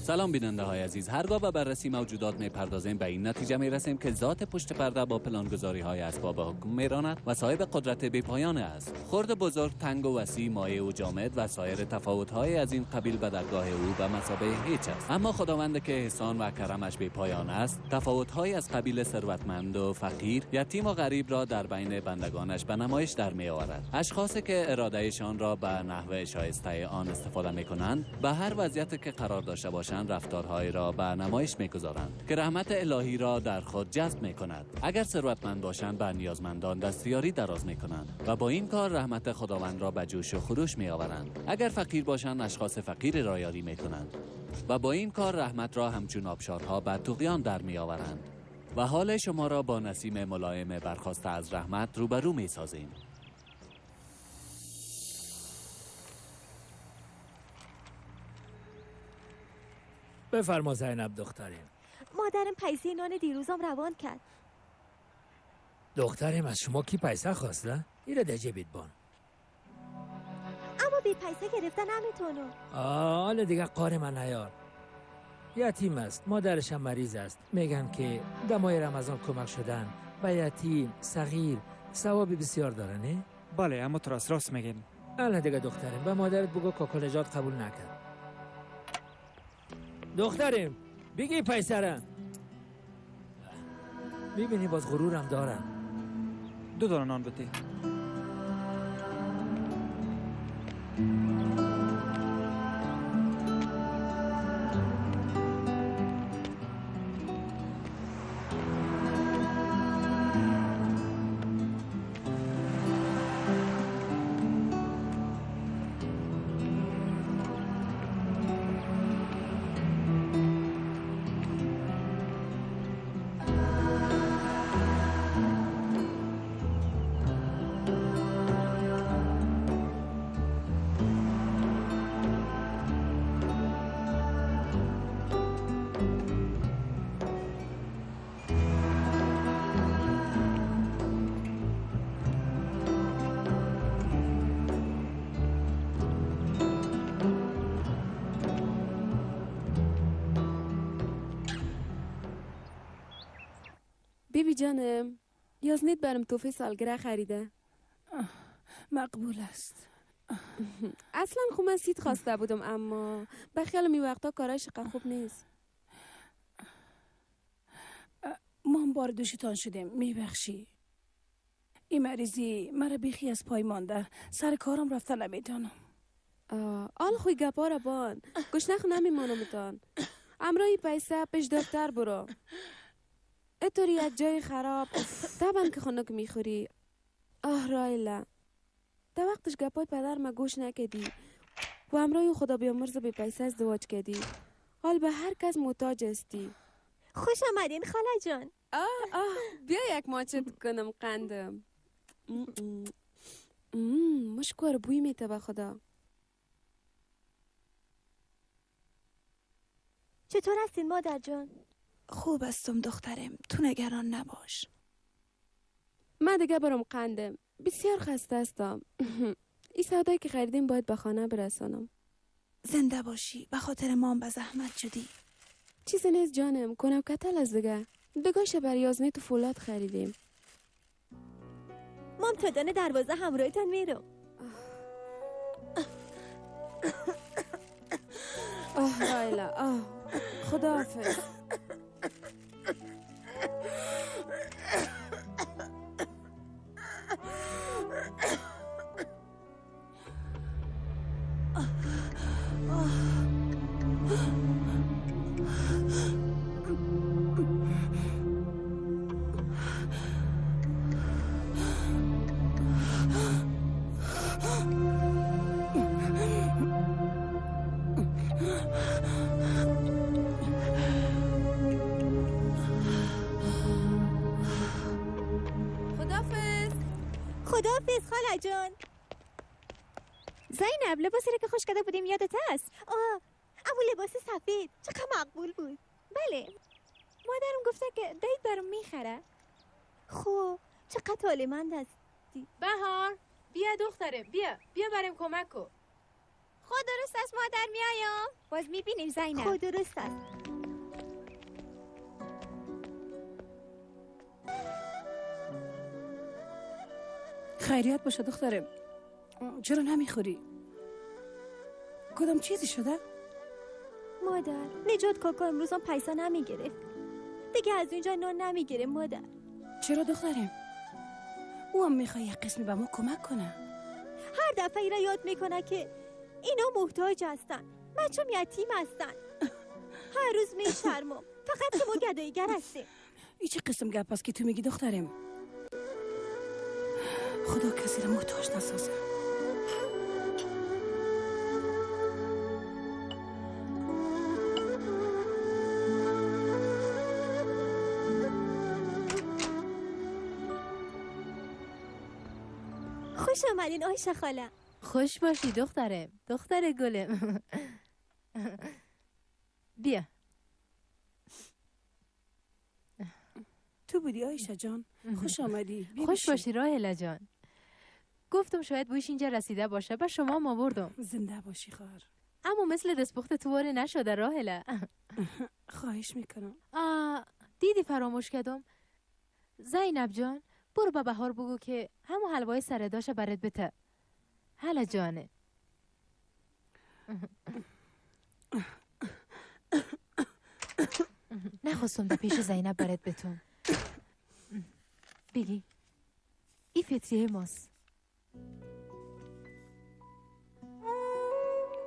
سلام بیننده های عزیز، هرگاه به بررسی موجودات میپردازیم به این نتیجه میرسیم که ذات پشت پرده با پلانگذاری های اسباب حکم میراند و صاحب قدرت بی پایان است. خرد بزرگ، تنگ و وسیع، مایع و جامد و سایر تفاوت های از این قبیل به درگاه او به مثابه هیچ است. اما خداوند که احسان و کرمش بی پایان است، تفاوت های از قبیل ثروتمند و فقیر، یتیم و غریب را در بین بندگانش به نمایش در می آورد. اشخاصی که ارادهشان را به نحو شایسته آن استفاده میکنند، به هر وضعیت که قرار داشته باشند رفتارهای را به نمایش میگذارند که رحمت الهی را در خود جذب میکند. اگر ثروتمند باشند به نیازمندان دستیاری دراز میکنند و با این کار رحمت خداوند را به جوش و خروش میآورند. اگر فقیر باشند اشخاص فقیر را یاری میکنند و با این کار رحمت را همچون آبشارها به طغیان در میآورند و حال شما را با نسیم ملایم برخاسته از رحمت روبرو میسازیم. بفرما زینب دختریم. مادرم پیسه نان دیروزم روان کرد. دختریم از شما کی پیسه خواسته؟ ایره ده جیبت بان. اما بی پیسه گرفتن نمیتونم. حالا دیگه قار من نیار. یتیم است، مادرش هم مریض است. میگن که دمای رمضان کمک شدن به یتیم صغیر ثوابی بسیار داره، نه؟ بله، اما تو راست میگین. الان دیگه دختریم به مادرت بگو کاکا نجات قبول نکرد. دختریم بگی پیسرم. میبینی باز غرورم دارم. دو دانه نان بده. بیبی جانم، یازنیت برم توفه سالگره خریده. مقبول است. اصلا خب من سید خواسته بودم، اما به خیالم این وقتا کارش خوب نیست. ما هم بار دوشتان شدیم، میبخشی. این مریضی مرا بیخی از پای مانده، سر کارم رفته نمیدانم. آل خوی گپا را بان، گشنخ نمیمانمتان. امرای پیسه پیش دکتر برو. اتوری یک جای خراب طبعا که خنک میخوری. آه رایلا، تا وقتش گپای پدر ما گوش نکدی و امرای خدا بیامرز بی پیسه ازدواج کدی. حال به هر کس محتاج هستی. خوش آمدین خاله جان. آه آه، بیا یک ماچت کنم قندم. مشکوار بوی میته به خدا. چطور هستین مادر جان؟ خوب هستم دخترم، تو نگران نباش. من دیگه برام قندم، بسیار خسته هستم. این سودایی که خریدیم باید به خانه برسانم. زنده باشی، به خاطر مام به زحمت شدی. چیزی نیست جانم، کنم کتل از دیگه. دگاش بر یازنی تو فولاد خریدیم. مام تا دانه دروازه همراهتان میرم. آه رایلا، آه خداحافظ. خداحافظ خاله جان. زینب لباسی را که خوش کرده بودیم یادت هست؟ آه، اما لباس سفید چقدر مقبول بود. بله، مادرم گفته که دید برام میخره. خب چقدر طالعمند هستی. بهار بیا دختره، بیا بریم کمک کن. خود درست است مادر، میایم. باز میبینیم زینب. خود درست است. خیریت باشه دخترم. چرا نمیخوری؟ کدام چیزی شده؟ مادر، نجات کاکا امروز هم پیسه نمیگرفت. دیگه از اینجا نان نمیگیره مادر. چرا دخترم؟ او هم میخواد یک قسمی به ما کمک کنه. هر دفعه ای را یاد میکنه که اینا محتاج هستن، بچه‌م یتیم هستن. هر روز میشرمم فقط که ما گداییگر هستیم. این چه قسم گپ است که تو میگی دخترم؟ خدا کسی را محتاج نسازه. خوش آمدین آیشه خاله. خوش باشی دخترم، دختر گلم. بیا. تو بودی آیشه جان؟ خوش آمدی. خوش باشی راهله جان. گفتم شاید بویش اینجا رسیده باشه، به شما ما بردم. زنده باشی خواهر. اما مثل دستپخت تو واره نشده راهله. خواهش میکنم. دیدی فراموش کردم. زینب جان برو به بهار بگو که همون حلوای سر داشه برات بته. هلا جانه. نخواستم به پیش زینب برات بتون. بگی ای فطریه ماست.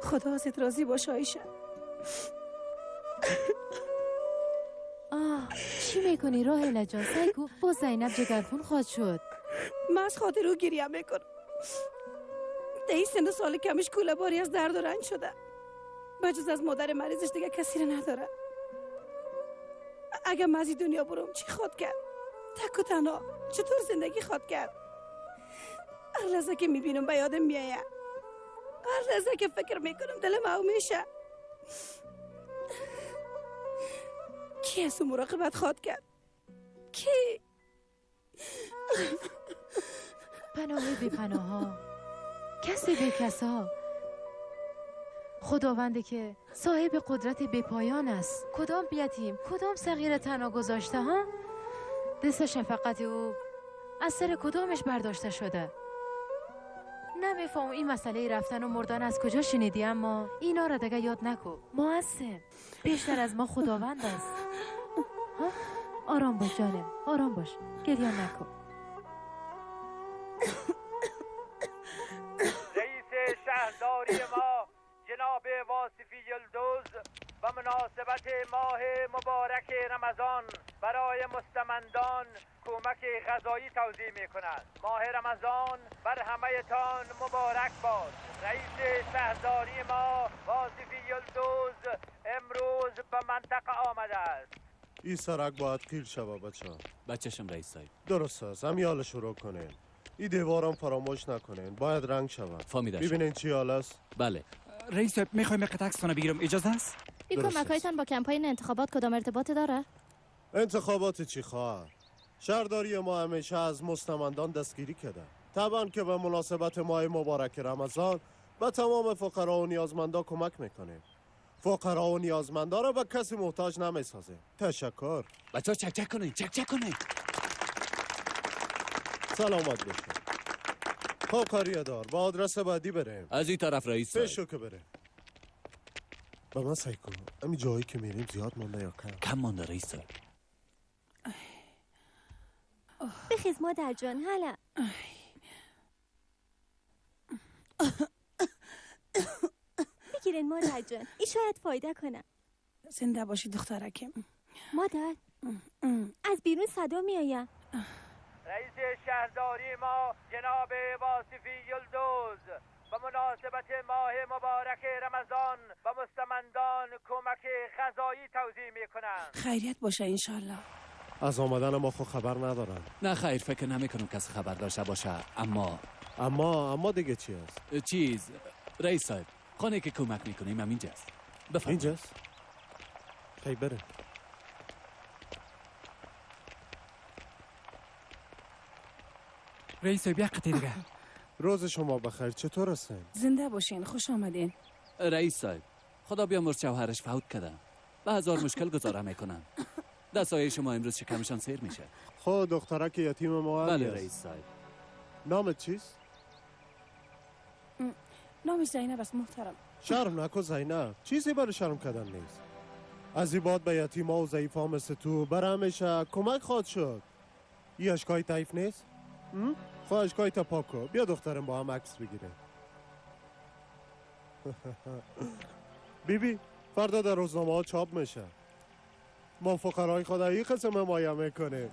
خدا ازت راضی باشه عایشه. آه چی میکنی راهله جان؟ سعی کو با زینب جگرخون خواهد شد. من از خاطر او گریه میکنم. در این سن و سال کمش کوله باری از درد و رنج شده. بجز از مادر مریضش دیگه کسی رو نداره. اگه من از این دنیا برم چی خواد کرد؟ تک و تنها چطور زندگی خواد کرد؟ هر لحظه که میبینم به یادم میآید. هر لحظه که فکر میکنم دلم او میشه. کی از او مراقبت خواد کرد؟ کی؟ پناه بی پناه ها، کسی بی کسا. خداونده که صاحب قدرت بی پایان است. کدام یتیم، کدام صغیر تنها گذاشته ها؟ دست شفقت او از سر کدامش برداشته شده؟ نمیفهم این مسئله رفتن و مردن از کجا شنیدی، اما اینا را دیگه یاد نکو. ما هستیم، بیشتر از ما خداوند است. ها؟ آرام باش جانم، آرام باش، گریه نکن. رئیس شهرداری ما جناب واصفی یلدوز و مناسبت ماه مبارک رمضان برای مستمندان کمک غذایی توزیع می کند. ماه رمضان بر همه تان مبارک باد. رئیس شهرداری ما واصفی یلدوز امروز به منطقه آمده است. این سرک باید قیل شوه بچه. بچه‌شم رئیس صاحب. درست است، همین حال شروع کنیم. این دیوارم فراموش نکنین، باید رنگ شود. فهمیده شد. ببینین چی حال است؟ بله. رئیس صاحب میخوایم یک عکس بگیرم، اجازه است؟ این کمک‌هایتان با کمپاین انتخابات کدام ارتباط داره؟ انتخابات چی خواهر؟ شهرداری ما همیشه از مستمندان دستگیری کرده. طبعا که به مناسبت ماه مبارک رمضان به تمام فقرا و نیازمندا کمک میکنیم. فقرا و نیازمندا را به کسی محتاج نمیسازیم. تشکر. بچه‌ها چک چک کنین، چک چک کنین. سلامت باشید. خب کاریه دار، با آدرس بعدی بریم. از این طرف رئیس صاحب. پیشو که بریم. با من سعی کن همین جایی که میریم زیاد مانده یا کم؟ کم مانده رئیس صاحب. بخیز مادر جان، هلا. بگیرین مادر جان، این شاید فایده کنه. زنده باشی دخترکم. مادر از بیرون صدا میآید. رئیس شهرداری ما جناب واصفی یلدوز به مناسبت ماه مبارک رمضان به مستمندان کمک غذایی توزیع میکنند. خیریت باشه انشالله. از آمدن ما خو خبر ندارن. نه خیر، فکر نمی کنم کسی خبر داشته باشه. اما اما دیگه چی است؟ چیز رئیس صاحب، خانه که کمک میکنیم هم اینجاست. بفرمایید. اینجاست؟ خیر بره. رئیس صاحب یک قطعه دیگه. روز شما بخیر، چطور هستین؟ زنده باشین، خوش آمدین. رئیس صاحب، خدا بیامرز شوهرش فوت کرده. به هزار مشکل گزاره میکنن. در سایه شما امروز شکمشان سیر میشه. خب دخترک یتیم ما. بله رئیس صاحب. نامت چیست؟ نامش زینب است محترم. شرم نکن زینب، چیزی برای شرم کردن نیست. از این بعد به یتیما و ضعیفا مثل تو برای همیشه کمک خواهد شد. این اشکای ضعیف نیست؟ خب اشکای تا پاک کن. بیا دخترم با هم عکس بگیره. بیبی فردا در روزنامه ها چاپ میشه. ما فقرای خدایی قسم حمایه میکنیم.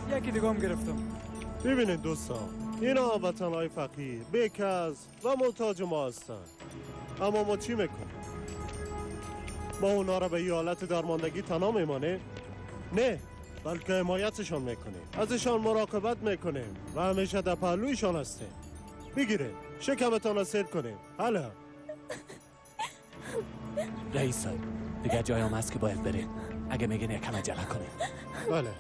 یکی دیگه هم گرفتم. ببینید دوستان، اینا وطنهای فقیر، بیکس و محتاج ما هستن. اما ما چی میکنیم؟ ما اونا را به این حالت درماندگی تنها میمانیم؟ نه، بلکه حمایتشان میکنیم، ازشان مراقبت میکنیم و همیشه در پهلویشان هستیم. بگیریم شکمتان را سیر کنیم. حالا رئیس صاحب، دیگه جای هم هست که باید بریم. اگه میگین یکم عجله کنیم. بله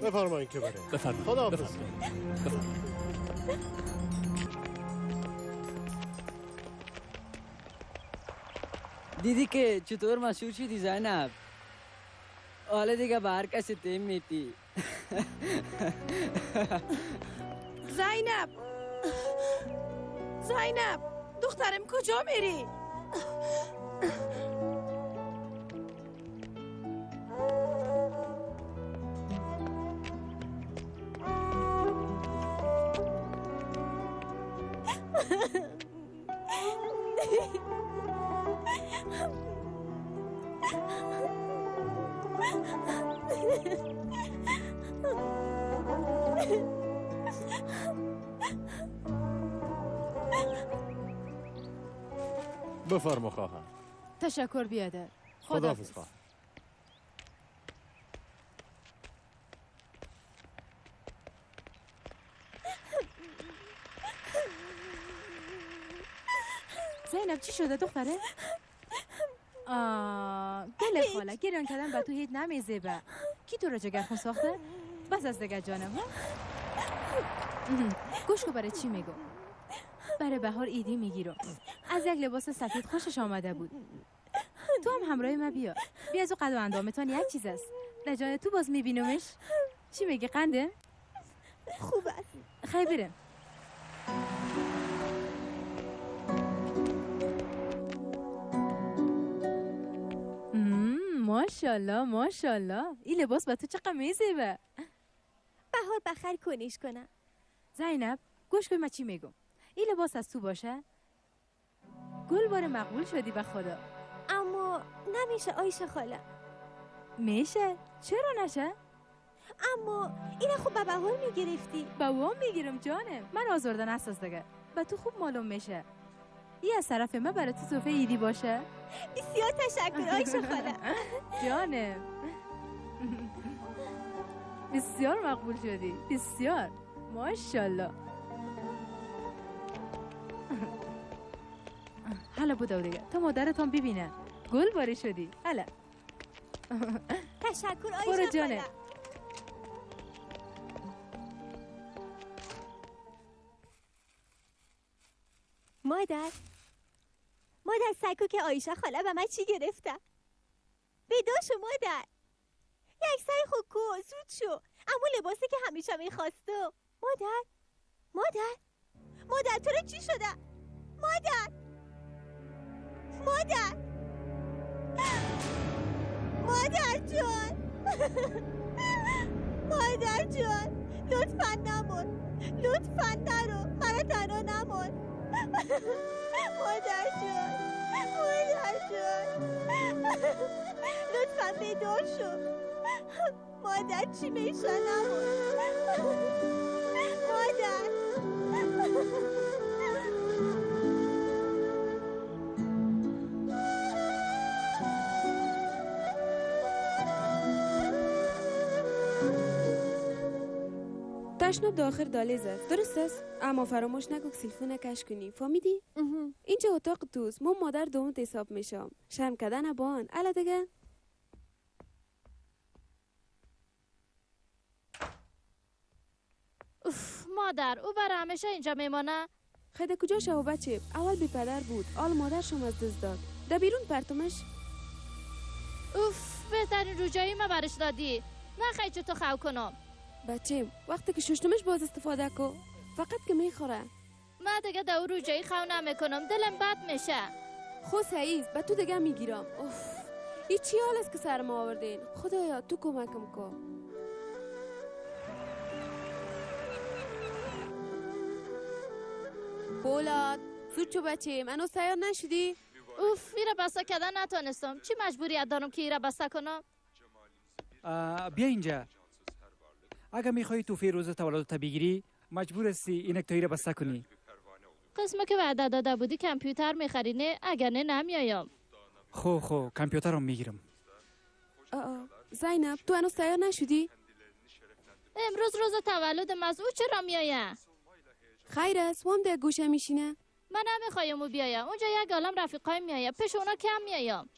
بفرمایید که بریم. بفرمایید. خداحافظ. بفرمایید. دیدی که چطور مشهور شدی زینب؟ حالا دیگه به هر کسی تیم میتی. زینب، زینب دخترم کجا میری؟ بفرما خواهر. تشکر بیادر. خداحافظ خواهر. زینب چی شده دختره؟ گل خاله گریان کردن به تو هیچ نمیزیبه. کی تو را جگرخون ساخته؟ بس از دیگه جانم ها؟ گوش کن برای چی میگم. برای بهار ایدی میگیرم. از یک لباس سفید خوشش آمده بود. تو هم همراه ما بیا. بیا از او قد و اندامتان یک چیز است. در جای تو باز میبینمش. چی میگی قنده؟ خوب است. خیلی بریم. ماشاءالله ماشاءالله، این لباس به تو چقدر میزیبه. بهار بخیر کنیش کنم. زینب گوش کن من چی میگم. این لباس از تو باشه گل بار مقبول شدی به خدا. اما نمیشه آیشه خاله. میشه، چرا نشه؟ اما این خوب به بهار میگرفتی. به وام میگیرم جانم، من آزردن اساس دیگه به تو خوب معلوم میشه. این از طرف من برای تو تحفه عیدی باشه. بسیار تشکر آیشه خاله. جانم بسیار مقبول شدی، بسیار ماشاءالله. حالا بودو دیگه تا مادرتان ببینه گل باری شدی. حالا تشکر آیشه خاله. مادر، مادر سکو که آیشه خاله به من چی گرفته؟ بیدار شو مادر. یک سعی خود کو، زود شو. اما لباسی که همیشه میخواستم. مادر، مادر، مادر تو رو چی شده؟ مادر، مادر، مادر جان، مادر جان، لطفا نمون، لطفا نرو، مرا تنها نمون. مادر جان، مادر جان، لطفا بیدار شو. مادر چی میشه نمون. مادر. تشناب داخل دالیز است، درست است؟ اما فراموش نکن که سیلفون کش کنی، فهمیدی؟ اینجا اتاق توست، ما مادر دومت حساب میشم. شرم کردن بان، الا دیگه. اوف مادر، او برای همیشه اینجا میمانه؟ خیلی کجا شو بچه؟ اول بی پدر بود، آل مادرشم از دست داد. ده بیرون پرتمش. اوف، بهترین روجایی ما برش دادی. نه خیلی چطور خو کنم. بچه وقتی که ششتمش باز استفاده کو، فقط که میخوره. من دیگه در روجایی خو نمیکنم، دلم بد میشه. خو سعید به تو دیگه میگیرم. اوف، این چی حال است که سر ما آوردین؟ خدایا تو کمکم کو. پولاد زود چو بچه، منو سیار نشدی؟ اوف، ایره بسته کردن نتونستم. چی مجبوریت دارم که ایره بسته کنم؟ بیا اینجا. اگه میخوای تو فیروز تولدت بگیری مجبور هستی اینک تایی را بسته کنی. قسمه که وعده داده بودی کامپیوتر میخری، نه اگر نه نمیایم. خو کامپیوتر رو میگیرم. زینب تو هنوز تیار نشدی؟ امروز روز تولد از او چرا میایه؟ خیر است، وام در گوشه میشینه. من نمیخوایم او بیایم، اونجا یک عالم رفیقای میایه، پیش اونا کم میایم.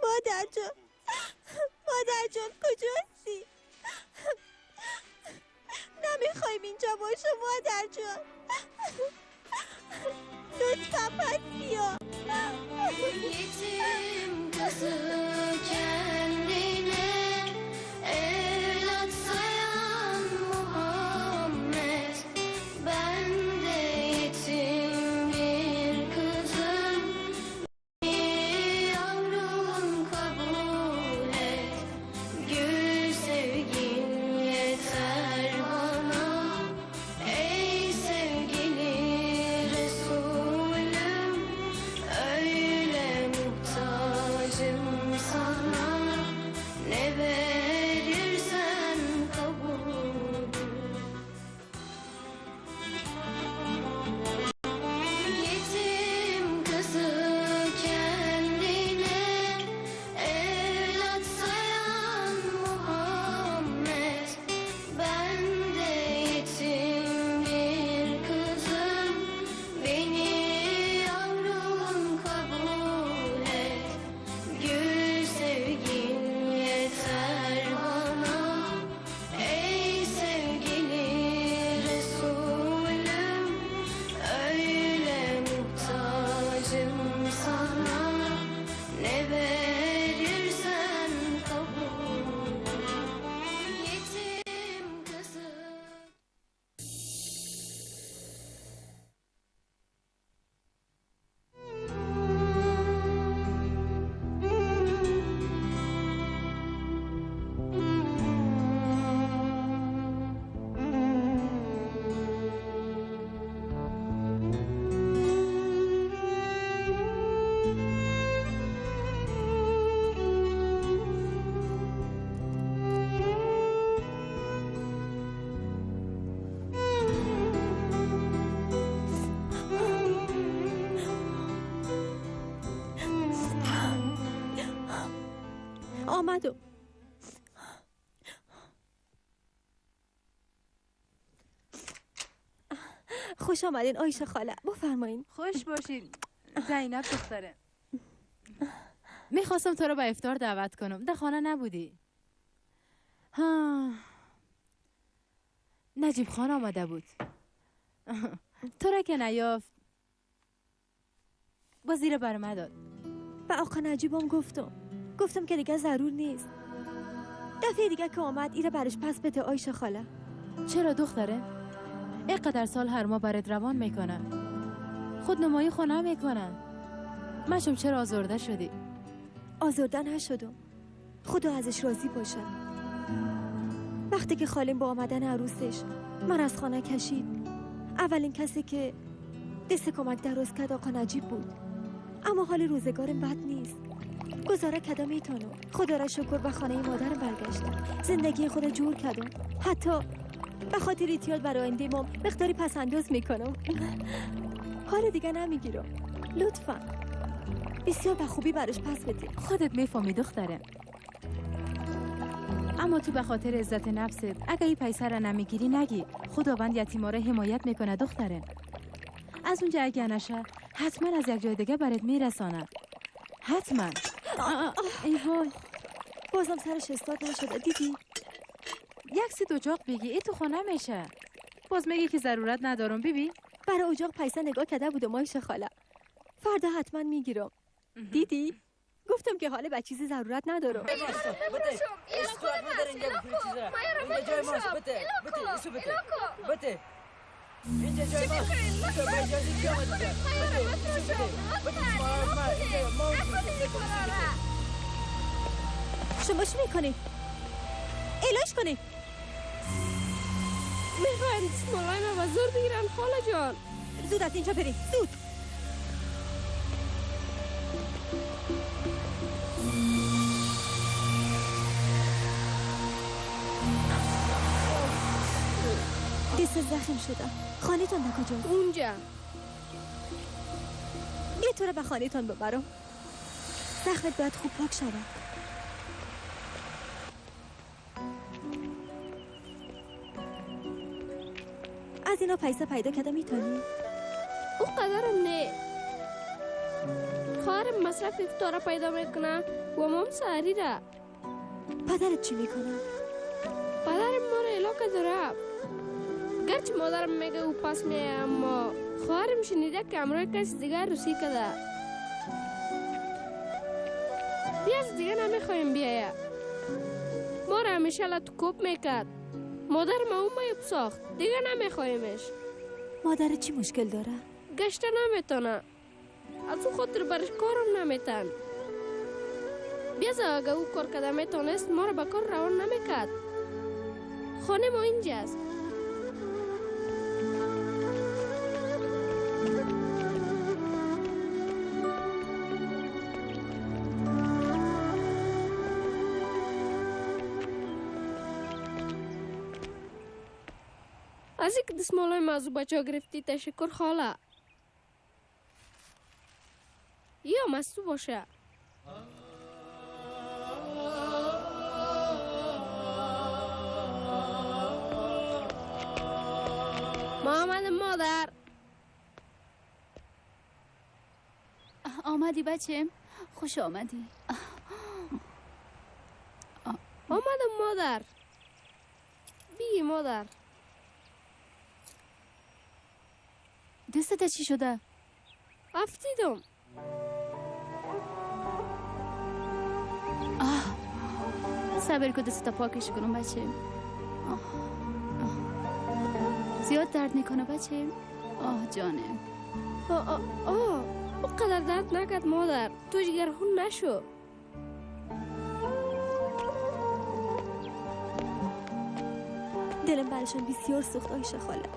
مادر جان، مادر جان کجاستی؟ نمیخوایم اینجا باشه مادر جان، لطفا پس بیا. Yetim kızı kendine evlat sayan Muhammed, ben de yetim bir kızım, yavrum kabul et, gül sevgin yeter bana, ey sevgili Resulüm, öyle muhtacım sana, ne verirsen kabul. Yetim kızı kendine evlat sayan Muhammed, ben de yetim bir kızım, beni yavrum kabul et, gül sevgin yeter bana, ey sevgili Resulüm, öyle muhtacım sana, ne verirsen kabul. Yetim kızı. آمدم. خوش آمدین آیشه خاله، بفرمایین. خوش باشین زینب دختره. میخواستم تو رو به افطار دعوت کنم، در خانه نبودی. ها، نجیب خان آمده بود، تو را که نیافت باز زیر بر من داد. به آقا نجیبم گفتم که دیگه ضرور نیست، دفعه دیگه که آمد ایره برش پس بده آیشه خاله. چرا دختره؟ اینقدر سال هر ما برات روان میکنه، خود نمایی خونه میکنه. مشم چرا آزرده شدی؟ آزرده نشدم، خدا ازش راضی باشه. وقتی که خالیم با آمدن عروسش من از خانه کشید، اولین کسی که دست کمک دراز کرد آقا نجیب بود. اما حال روزگارم بد نیست، گزاره کدام میتونم. خدا را شکر به خانه مادرم برگشتم، زندگی خود جور کردم، حتی به خاطر احتیاط برای آینده ما مقداری پس انداز میکنم. حال دیگه نمیگیرم، لطفا بسیار به خوبی براش پس بده. خودت میفهمی دختره. اما تو به خاطر عزت نفست اگه این پیسه را نمیگیری نگی. خداوند یتیما را حمایت میکنه دختره. از اونجا اگه نشه حتما از یک جای دیگه برات میرسانه. حتما. ای وای، بازم سرش استاد نشده. دیدی؟ یک سی اجاق بگی ای تو خانه میشه. باز میگی که ضرورت ندارم. بیبی برای اجاق پیسه نگاه کرده بود مایشه خاله. فردا حتما میگیرم. دیدی؟ گفتم که حالا به چیزی ضرورت ندارم. شما چی میکنی؟ الاش کنی؟ میخواین دستمالای ما به زور بگیرن خاله جان. زود از اینجا بریم، زود. دست زخم شده. خانه تان در کجاست؟ اونجا. یه طوره به خانه تان ببرم. زخمت باید خوب پاک شود. از اینا پیسه پیدا کرده میتونی؟ او قدرم نه. خواهرم مصرف افطار پیدا میکنه و مام سحری را. پدرت چی میکنه؟ پدرم ما را علاقه داره. گرچه مادرم میگه او پس میایه، اما خواهرم شنیده که امرای کسی دیگر روسی کده. بیاز دیگه نمیخوایم بیایه. ما را همیشه لطو کوب میکرد. مادر ما او مایب ساخت. دیگه نمیخوایمش. مادر چی مشکل داره؟ گشته نمیتونه. از او خاطر برش کارم نمیتن. بیاز اگه او کار کده میتونست ما را به کار روان نمیکرد. خانه ما اینجاست. از اینکه دستمالای ما از او بچه ها گرفتی تشکر خاله. یا مستو باشه. محمد مادر. آمدی بچه؟ خوش آمدی. آمدم مادر. بی مادر. دستت چی شده؟ افتیدم. آه، صبر کن دستت پاکش کنم بچه. آه. آه. زیاد درد میکنه بچه؟ آه جانه. آه آه آه، اونقدر درد نکرد مادر. تو جگر خون نشو. دلم برشان بسیار سوخت آیشه خاله.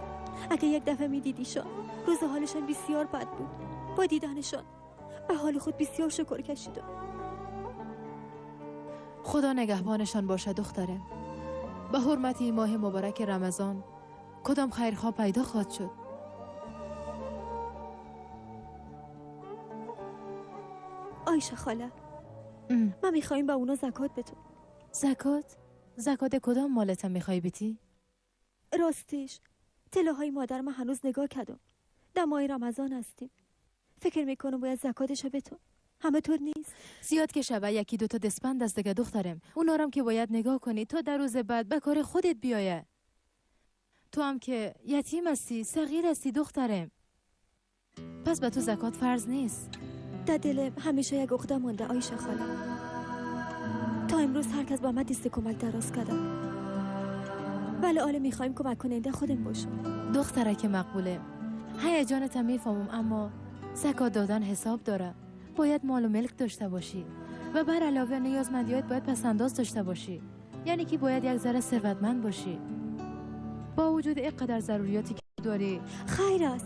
اگه یک دفعه میدیدیشان روز حالشان بسیار بد بود. با دیدنشان به حال خود بسیار شکر کشیدم. خدا نگهبانشان باشد دختره. به حرمت این ماه مبارک رمضان کدام خیرخواه پیدا خواهد شد. آیشه خاله، من میخوایم به اونا زکات بتون. زکات؟ زکات کدام مالتم میخوای بیتی؟ راستش طلاهای مادر من هنوز نگاه کردم. در ماه رمضان هستیم. فکر میکنم باید زکاتشو بتون. همه طور نیست. زیاد که شبه یکی دوتا دستبند از دیگه دخترم. اونارم که باید نگاه کنی تا در روز بعد به کار خودت بیایه. تو هم که یتیم هستی، صغیر هستی دخترم. پس به تو زکات فرض نیست. در دلم همیشه یک عقده مانده آیشه خاله. تا امروز هر کس با من دست کمک دراز کردم. ولی آله میخوایم کمک کننده خودم باشم. دختره که مقبوله. هیجانت هم میفهمم، اما زکات دادن حساب داره. باید مال و ملک داشته باشی و بر علاوه نیازمندیات باید پس‌انداز داشته باشی. یعنی که باید یک ذره ثروتمند باشی. با وجود اینقدر ضروریاتی که داری. خیر است.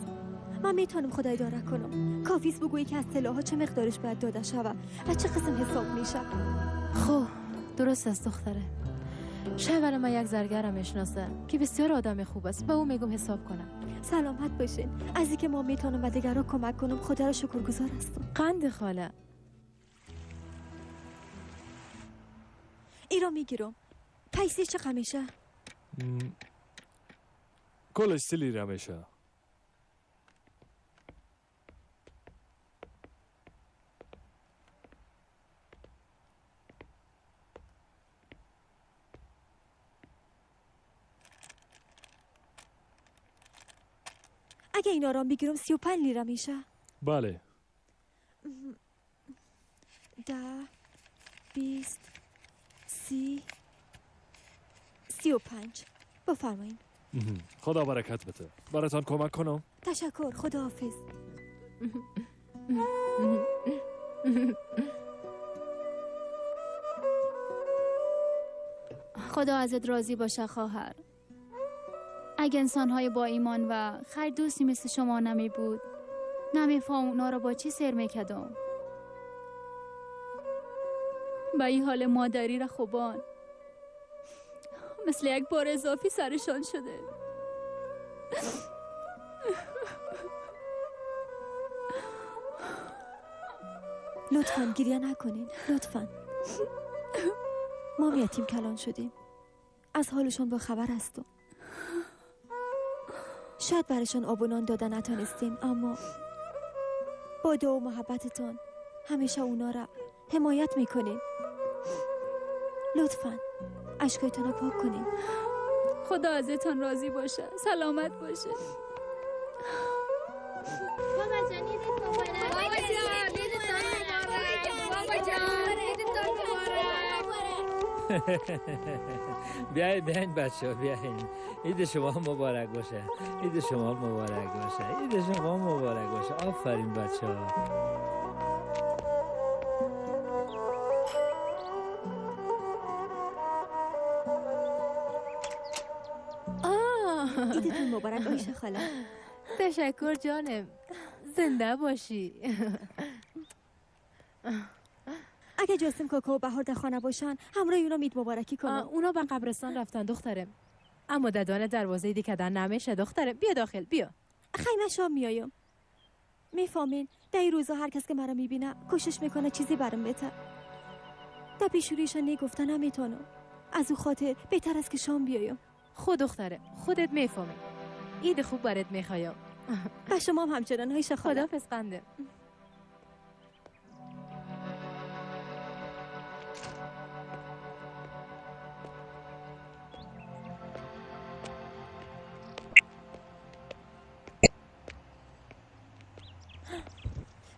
من میتونم خدا اداره کنم. کافیست بگویی که از طلاها چه مقدارش باید داده شود و چه قسم حساب میشه. خب درست است دختره. شوهر من یک زرگرم میشناسه که بسیار آدم خوب است. به او میگم حساب کنم. سلامت باشین. از اینکه ما میتونم به دیگران کمک کنم خدا را شکرگزار هستم. قند خاله. ای را میگیرم. پیسه چقدر میشه؟ کلش 30 لیره میشه. اگه اینا را بگیرم 35 لیره میشه. بله. 10 20 30 35. بفرمایین. خدا برکت بده. براتان کمک کنم؟ تشکر، خداحافظ. خدا ازت راضی باشه خواهر. اگه انسان‌های با ایمان و خیر دوستی مثل شما نمی بود، نمیفهم اونا رو با چی سر میکردم. با این حال مادری را خوبان مثل یک بار اضافی سرشان شده. لطفاً گریه نکنین، لطفاً. ما یتیم کلان شدیم، از حالشان با خبر هستم. شاید برشان آب و نان دادن نتانستیم، اما با دعا و محبتتان همیشه اونا را حمایت میکنین. لطفاً اشکایتان را پاک کنین. خدا ازتان راضی باشه، سلامت باشه. بابا جان عیدت مبارک. بابا جان عیدتان مبارک. بابا جان عیدتان مبارک. بیاین بیاین بچه ها، بیاین. عید شما مبارک باشه. عید شما مبارک باشه. عید شما مبارک باشه. آفرین بچه ها. عیدتون مبارک عایشه خاله. تشکر جانم، زنده باشی. اگه جاسم کاکا و بهار در خانه باشن همراه اونا عید مبارکی کنم. اونا به قبرستان رفتن دخترم، اما ددانه دروازه دیگه نمیشه دخترم. بیا داخل، بیا. خیمه شام میایم. میفهمین در این روزا هر کس که مرا میبینه کوشش میکنه چیزی برام بده. در پیشوریشان نگفته نمیتونم، از او خاطر بهتر است که شام بیایم. خود دختره، خودت میفهمی. عید خوب برات میخوایم. و شما هم همچنان عایشه خاله. خداحافظ قنده.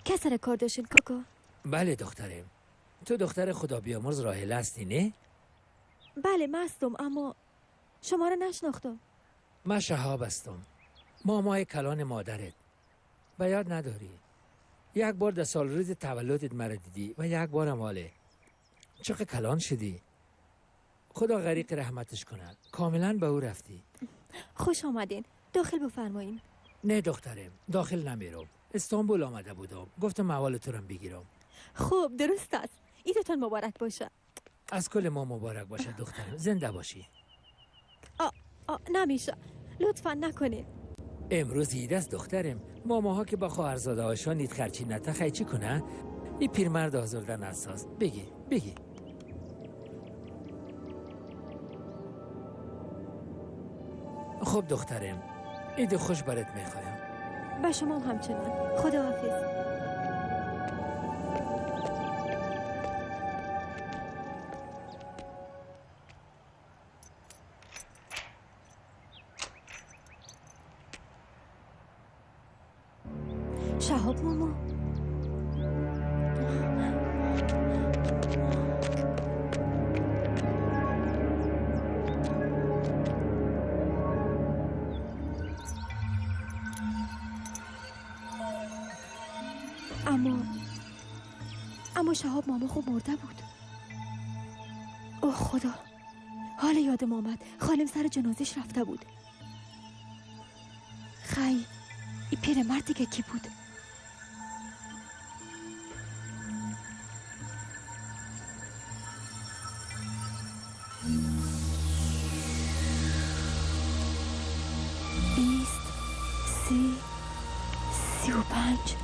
که سر کار داشتین کاکا؟ بله دخترم. تو دختر خدا بیامرز راحله هستی نه؟ بله مستم، اما شما را نشناختم. من شهاب هستم، مامای کلان مادرت. به یاد نداری؟ یک بار در سال روز تولدت مرا دیدی و یک بارم حاله. چقدر کلان شدی. خدا غریق رحمتش کنه، کاملا به او رفتی. خوش آمدین، داخل بفرمایین. نه دخترم، داخل نمیرم. استانبول آمده بودم، گفتم اول تو رم بگیرم. خب درست است. عیدتان مبارک باشه. از کل ما مبارک باشه دخترم، زنده باشی. نمیشه، لطفا نکنید. امروز عید است دخترم. ماماها که با خواهرزاده هاشان عید خرچی نته خیچی کنه. این پیرمرد آزردن اساس. بگی بگی. خب دخترم، عید خوش برات میخوایم. به شما هم همچنان. خداحافظ. شهاب ماما، اما شهاب ماما خوب مرده بود. اوه خدا، حال یادم آمد خالم سر جنازش رفته بود. خی این پیرمرد دیگه کی بود؟ بیست، 30، 35.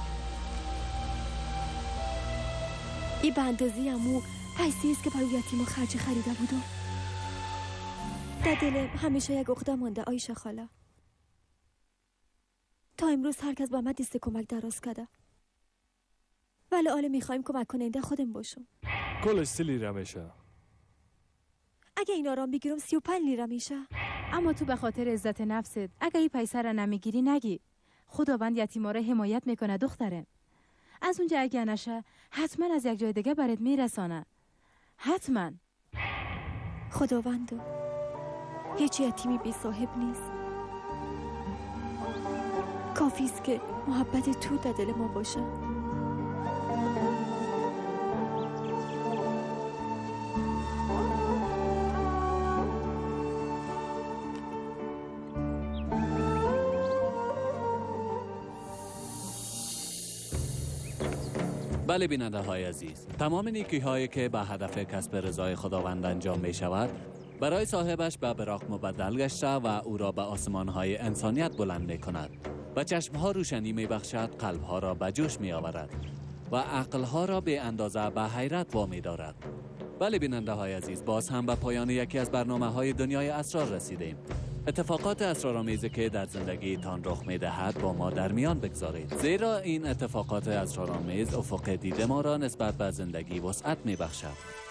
این به اندازه امو پیسی است که برای یتیم و خرج خریده بودم. در دلم همیشه یک عقده مانده عایشه خاله. تا امروز هر کس با من دست کمک دراز کرده، ولی حالا میخوایم کمک کننده خودم باشم. کلش 30 لیره میشه. اگه اینا را بگیرم 35 لیره میشه. اما تو به خاطر عزت نفست اگه این پیسه را نمیگیری نگی. خداوند یتیما را حمایت میکنه دختره. از اونجا اگه نشه حتما از یک جای دیگه برات میرسانه. حتما. خداوندو هیچ یتیمی بی صاحب نیست. کافی است که محبت تو در دل ما باشه. بله بیننده های عزیز، تمام نیکی هایی که به هدف کسب رضای خداوند انجام می شود برای صاحبش به براق مبدل گشته و او را به آسمان های انسانیت بلند می کند. به چشم ها روشنی می بخشد، قلب ها را به جوش می آورد و عقل ها را به اندازه به حیرت وامی دارد. بله بیننده های عزیز، باز هم به پایان یکی از برنامه های دنیای اسرار رسیدیم. اتفاقات اسرارآمیزی که در زندگیتان رخ می‌دهد با ما در میان بگذارید، زیرا این اتفاقات اسرارآمیز افق دید ما را نسبت به زندگی وسعت می‌بخشد.